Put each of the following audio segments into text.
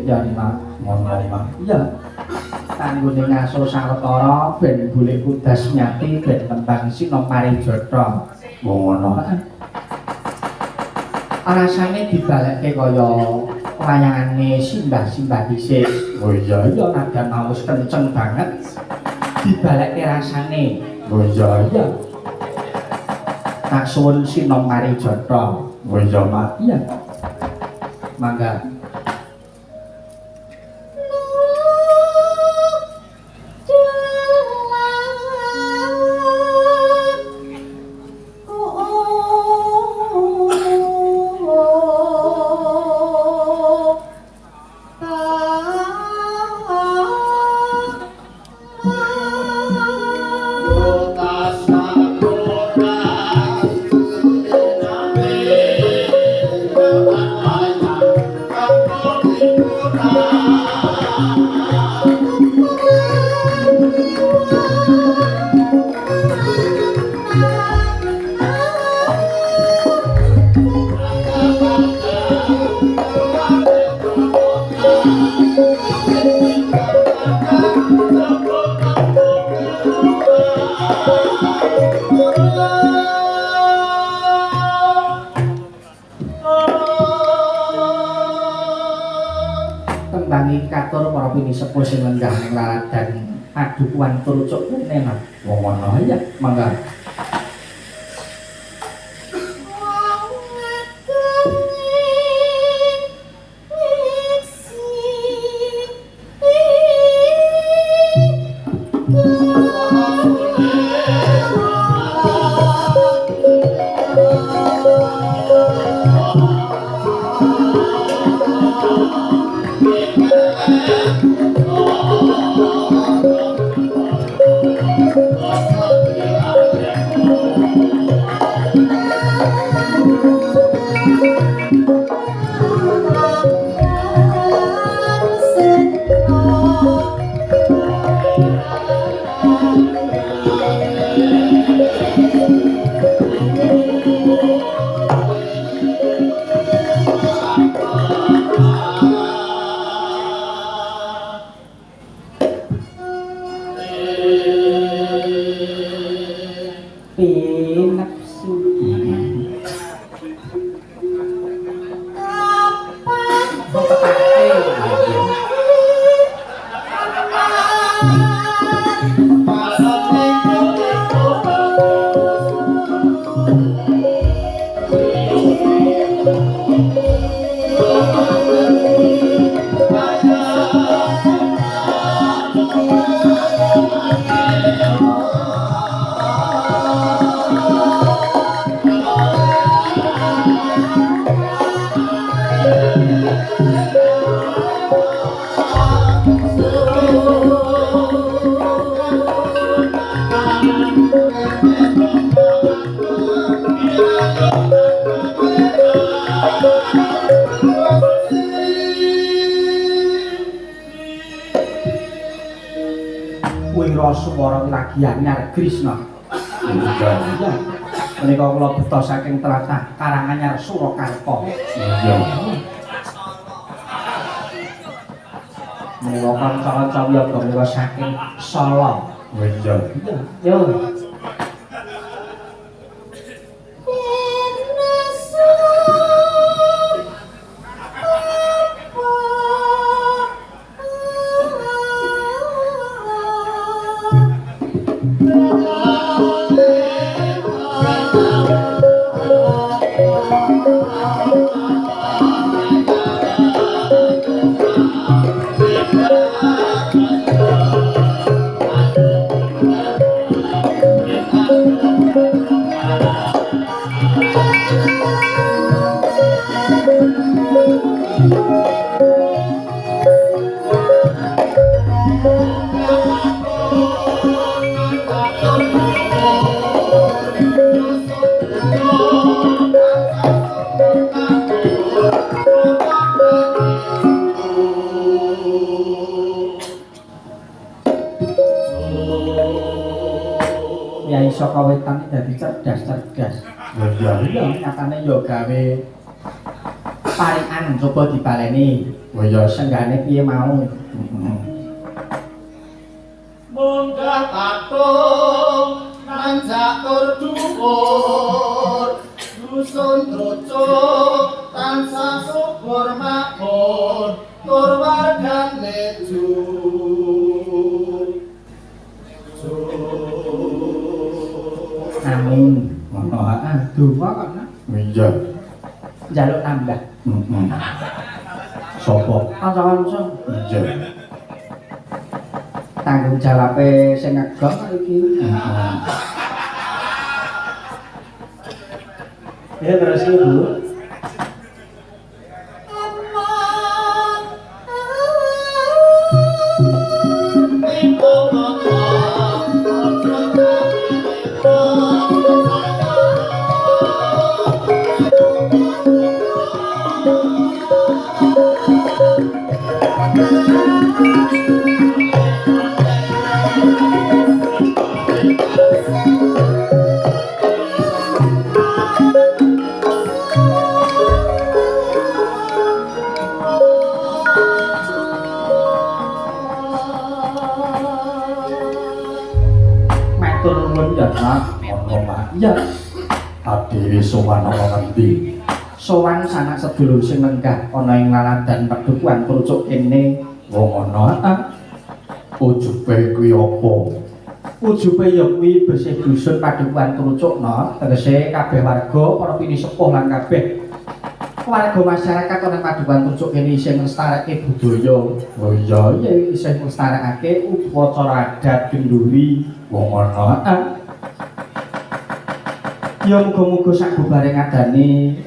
Ya Rima. Ngono Rima. Iya. Kanggone ngaso sawetara ben golek kudas nyati ben tembang sinom parijata. Ngono. Rasane dibalekke kaya wayangane simbah-simbah dhisik. Oh iya. Iya, nadyan mau wis kenceng banget. Dibalekke rasane. Oh iya. Iya. Tak suwun sinom parijata. Oh iya, Mak. Iya. Mangga. Tembangi katur para pinisepuh sing lenggah ning laladan padukuhan Trucuk Kunen. Wong ngono. Iya, mangga. Pinapsu. Wira Swara lagi anyar Krisna. Iya. Menika kula beto saking tlatah Karanganyar Surakarta. Iya. Menika kanca-kanca wiyaga menika saking Solo. Iya. Yo. Yai saka wetan iki dadi cerdas-cerdas. Iya. Iya, nyatane ya gawe Parikan coba dibaleni. Oh iya, senggane piye mau? Munggah patung nanjak tur dhuwur, dusun Trucuk tansah subur makmur, tur wargane Amin. Ngono ah, donga kok nah. Iya. Njaluk tambah. Heeh. Sopo? Kanca-kanca. Iya. Tanggung jawabe sing ngegong kok iki. Heeh. Ya terus iki, Bu. Sowan ana ngendi? Sowan sanak sedulur sing lenggah ana ing laladan padukuhan Trucuk kene. Wong ana heeh. Ujube kuwi apa? Ujube ya kuwi bersih dusun padukuhan Trucuk no, tegese kabeh warga para pinisepuh lan kabeh warga masyarakat ana ing padukuhan Trucuk kene isih nglestarekake budaya. Oh iya, iya isih nglestarekake upacara adat genduri. Wong ana heeh. Ya muga-muga sakbubare ngadani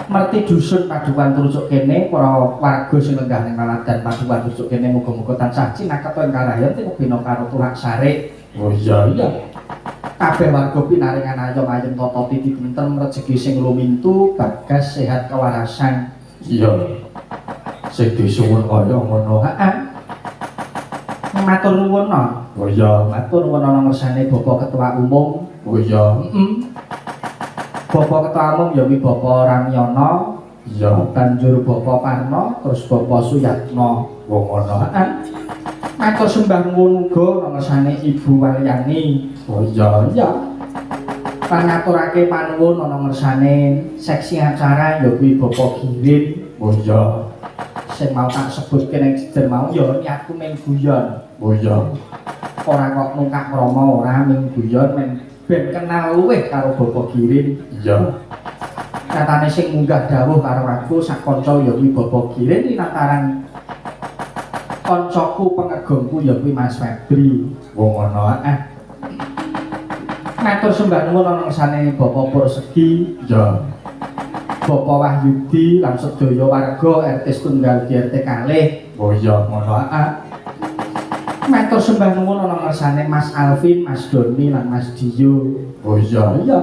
merti dusun padukuhan Trucuk kene para warga sing lenggah ning laladan padukuhan Trucuk kene muga-muga tansah cinaketa ing karayan tinebina karo tulak sarik. Oh iya iya. Kabeh warga pinaringan ayom ayem tata titi tentrem rejeki sing lumintu bagas sehat kewarasan. Iya. Sing disuwun kaya ngono. Heeh. Matur nuwun no. Oh iya, matur nuwun ana ngersane Bapak Ketua Umum. Oh iya. Bapak Ketua Umum ya kuwi Bapak Ramyono, iya, banjur Bapak Parno, terus Bapak Suyatno. Wong ana. Heeh. Matur sembah nuwun uga ana ngersane Ibu Waryani. Oh iya, iya. Lan ngaturake panuwun ana ngersane seksi acara ya kuwi Bapak Girin. Oh iya. Sing mau tak sebutke ning jejer mau ya niatku mung guyon. Oh iya. Ora kok nungkak krama ora mung guyon men ben kenal luwih karo Bapak Girin. Iya. Nyatane sing munggah dawuh karo aku sak kanca ya kuwi Bapak Girin linataran kancaku pengegongku ya kuwi Mas Febri. Wong ana eh. Matur sembah nuwun ana ngersane Bapak Pursegi. Iya. Bapak Wahyudi lan sedaya warga RT setunggal di RT kalih. Oh iya ngono heeh. Matur sembah nuwun ana ngersane Mas Alvin, Mas Doni lan Mas Dio. Oh iya iya.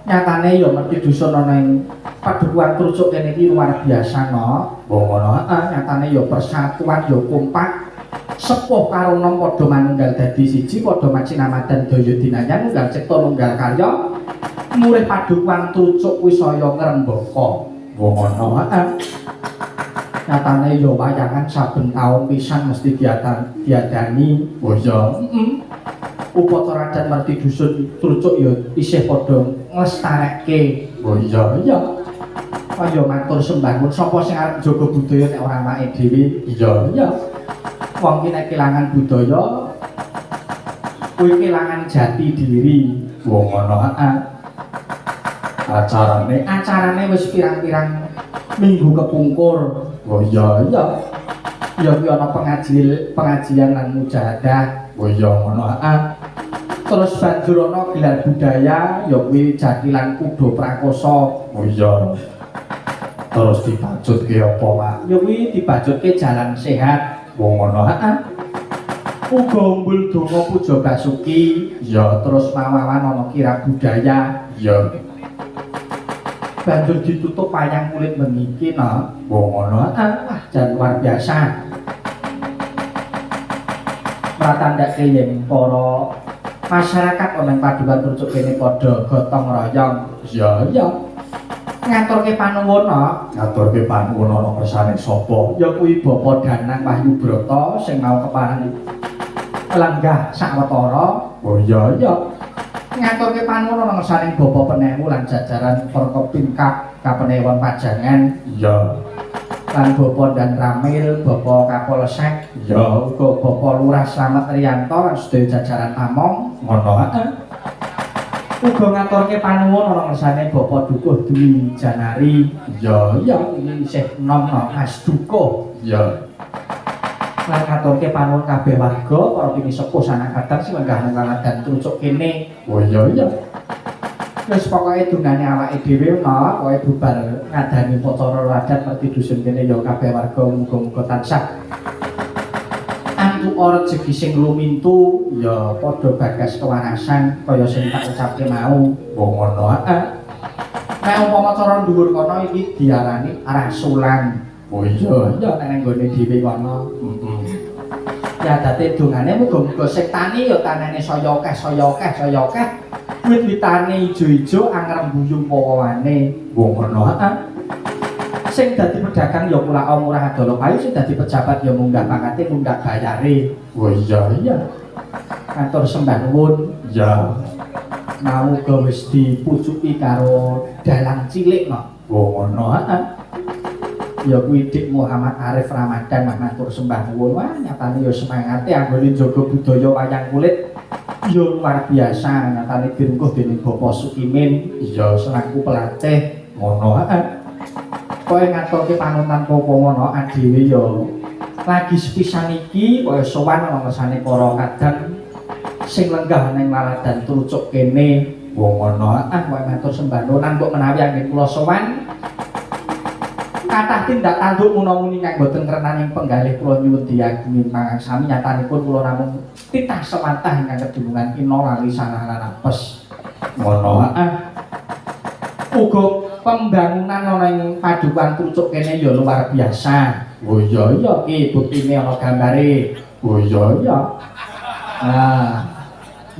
Nyatane ya merti dusun ana ing padukuhan Trucuk kene iki luar biasa no. Oh ngono heeh, nyatane ya persatuan ya kompak. Sepuh karo nom padha manunggal dadi siji, padha macinamadan daya dinanyan nunggal cipta nunggal karya. Murih padukuhan Trucuk kuwi saya ngrembaka. Wong ngono heeh. Nyatane ya wayangan saben taun pisan mesti diadani. Oh iya. Heeh. Upacara adat merti dusun Trucuk ya isih padha nglestareke. Oh iya iya. Kaya matur sembah nuwun sapa sing arep njaga budaya nek ora awake dhewe. Iya iya. Wong ki nek kelangan budaya kuwi kelangan jati diri. Wong ngono heeh. Acarane wis pirang-pirang minggu kepungkur. Oh iya iya. Ya kuwi ana pengajian lan mujahadah. Oh iya ngono heeh. Terus banjur ana gelar budaya ya kuwi jatilan kuda prakosa. Oh iya. Terus dibajutke apa, Pak? Ya kuwi dibajutke jalan sehat. Wong ngono heeh. Uga umbul donga puja basuki. Iya. Terus mawawan ana kirab budaya. Iya. Banjur ditutup wayang kulit bengi iki no. Wong ngono heeh. Wah, jan luar biasa. Pratandhake yen para masyarakat ana ing padukuhan Trucuk kene padha gotong royong. Iya iya. Ngaturke panuwun, Ngaturke panuwun ana kersane sapa? Ya kuwi Bapak Danang Wahyu Brata sing mau kepareng lenggah sawetara. Oh iya iya. Ngaturke panuwun ana ngersane Bapak Penewu lan jajaran Forkopimka Kapenewon Pajangan. Iya. Lan Bapak Dan Ramil, Bapak Kapolsek, iya, uga Bapak Lurah Slamet Riyanto lan sedaya jajaran Pamong. Ngono heeh. Uga ngaturke panuwun ana ngersane Bapak Dukuh Dwi Janari. Iya, iya, iki isih nom no, Mas Dukuh. Iya. Lan ngaturke panuwun kabeh warga, para pinisepuh sanak kadang sing lenggah nang laladan Trucuk kene. Oh iya iya. Wis pokoke dungane awake dhewe no, pokoke bubar ngadani upacara adat merti dusun kene ya kabeh warga muga-muga tansah antuk rejeki sing lumintu, ya padha bagas kewarasan kaya sing tak ucapke mau. Oh ngono heeh. Nek umpama cara dhuwur kono iki diarani rasulan. Oh iya, iya nek nang nggone dhewe kono. Heeh. Ya dadi dungane muga-muga sing tani ya tanene saya akeh, saya akeh, saya akeh. Wit-witane ijo-ijo angrembuyung wowane. Oh ngono heeh. Sing dadi pedagang ya kulaka murah adol payu, sing dadi pejabat ya munggah pangkate, munggah bayare. Oh iya iya. Matur sembah nuwun. Iya. Mau uga wis dipucuki karo dalang cilik no. Oh ngono heeh. Ya kuwi Dik Muhammad Arif Ramadan mah matur sembah nuwun. Wah nyatane ya semangate anggone njaga budaya wayang kulit ya luar biasa. Nyatane dirungkuh dening Bapak Sukimin iya selaku pelatih. Ngono heeh. Kowe ngaturke panutan apa ngono dhewe ya lagi sepisan iki kaya sowan ana ngersane para kadang sing lenggah ning laladan Trucuk kene. Wong ngono ah kowe matur sembah nuwun mbok menawi anggen kula sowan kathah tindak tanduk muna-muni kang boten ngrenaning penggalih kula nyuwun diagemi pangaksami nyatanipun kula namung titah sewantah ingkang kedunungan ina lali salah lan apes. Ngono ah uga pembangunan ana ing Padukuhan Trucuk kene ya luar biasa. Oh iya iya iki buktine ana gambare. Oh iya iya. Nah,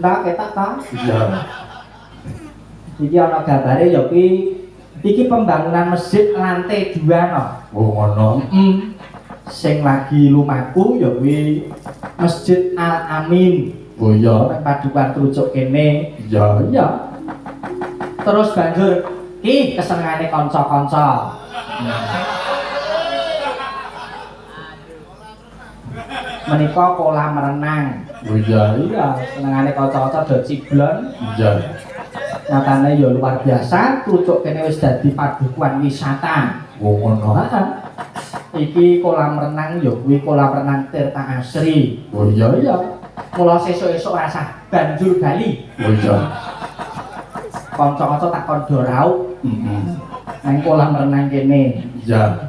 ndak ketak ta? Iya. Iki ana gambare ya kuwi iki pembangunan masjid lantai 2 no. Oh ngono. Heeh. Sing lagi lumaku ya kuwi Masjid Al Amin. Oh iya nang Padukuhan Trucuk kene. Iya iya. Terus banjur ih kesenengane kanca-kanca. Menika kolam renang. Oh iya iya, senengane kanca-kanca do ciblon. Iya. Nyatane ya luar biasa, Trucuk kene wis dadi padukuhan wisata. Oh ngono. Heeh. Iki kolam renang ya kuwi kolam renang Tirta Asri. Oh iya iya. Mula sesuk-esuk rasah banjur bali. Oh iya. Kanca-kanca tak kon do raup. Heeh. Nang kolam renang kene. Iya.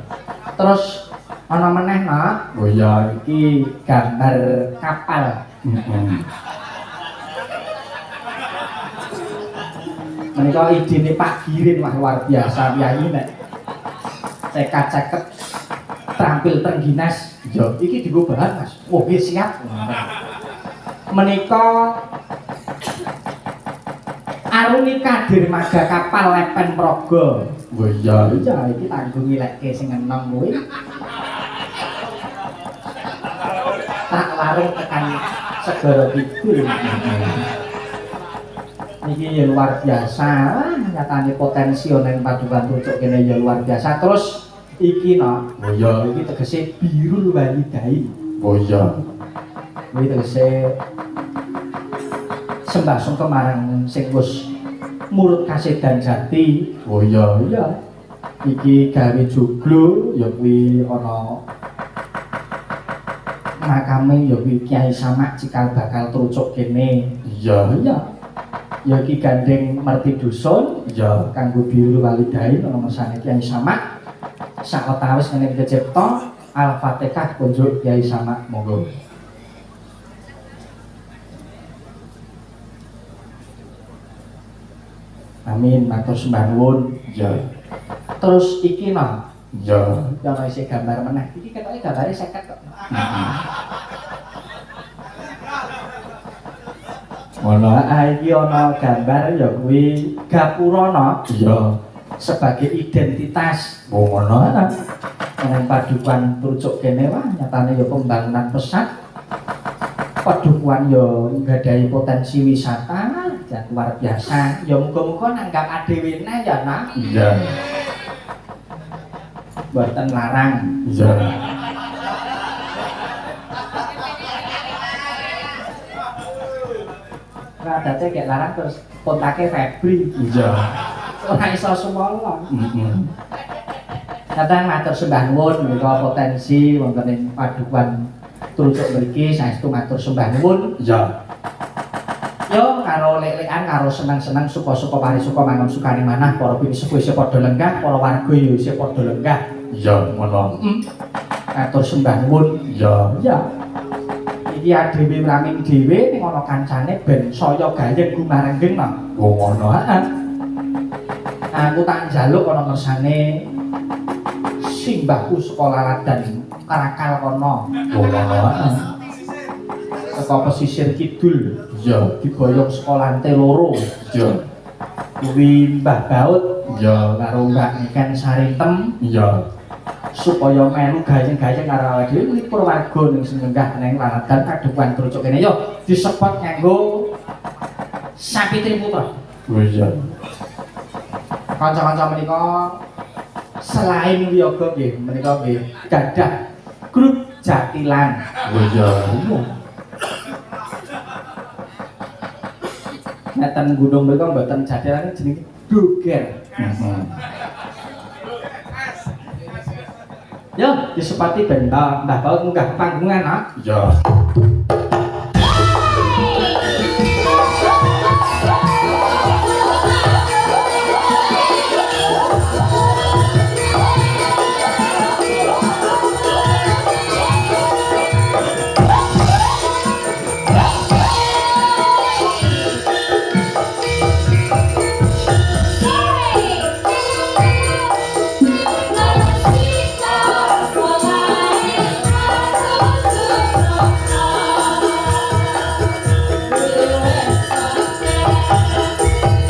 Terus ana meneh, Nak. Oh iya, iki gambar kapal. Heeh. Menika idene Pak Girin wah luar biasa piyayi nek cekat-ceket terampil trengginas. Iya, iki dienggo bahan, Mas. Oh, nggih siap. Menika Arunika Dermaga Kapal Lepen Praga. Oh iya iya, iki tanggung ngilekke sing enom kuwi. Tak larung tekan segara kidul. Niki ya luar biasa, nyatane potensi ana ing Padukuhan Trucuk kene ya luar biasa. Terus iki no, oh iya, iki tegese birul walidain. Oh iya. Kuwi tegese sembah sungkem marang sing wis murut kasedan jati. Oh iya iya. Iki gawe joglo ya kuwi ana makame ya kuwi Kyai Samak cikal bakal Trucuk kene. Iya iya. Ya iki gandeng merti dusun iya kanggo birul walidain ana ngersane Kyai Samak. Sawetawis ngene kecipta Al-Fatihah kunjuk Kyai Samak monggo. Amin, matur sembah nuwun. Iya. Terus iki no. Iya. Ya ana isih gambar meneh. Iki ketoke gambare 50 kok. Ngono, iki ana gambar ya kuwi gapura no. Iya. Sebagai identitas. Oh ngono. Nang padukuhan Trucuk kene wah nyatane ya pembangunan pesat. Padukuhan ya nggadahi potensi wisata dan luar biasa. Ya muga-muga nanggap adewe neh ya nak. Iya. Mboten larang. Iya. Radate gek larang terus kontake Febri. Iya. Ora iso sumala. Heeh. Kadang matur sembah nuwun menika potensi wonten ing padukuhan Trucuk mriki saestu matur sembah nuwun. Iya. Yo karo lek-lekan karo seneng-seneng suka-suka parisuka mangon sukani manah para pinisepuh isih padha lenggah, para warga yo isih padha lenggah. Iya, ngono. Heeh. Matur sembah nuwun. Iya. Iya. Iki adewe mraming dhewe ning ana kancane ben saya gayeng gumarenggeng to. Oh ngono. Heeh. Aku tak njaluk ana ngersane simbahku sekolah ladan Karakal kono. Oh ngono. Heeh. Saka pesisir kidul. Iya. Diboyong sekolah lantai loro. Iya. Kuwi Mbah Baut. Iya. Karo Mbak Niken Sarintem. Iya. Supaya melu gayeng-gayeng karo awake dhewe nglipur warga ning sing lenggah ning laladan padukuhan Trucuk kene yo disepot nganggo sapi Triputra. Oh iya. Kanca-kanca menika selain wiyaga nggih menika nggih gadah grup jatilan. Oh iya. Neten gunung mriku mboten jatilan jenenge doger. Heeh. Yo disepati ben Mbah Baut munggah panggungan ah. Iya.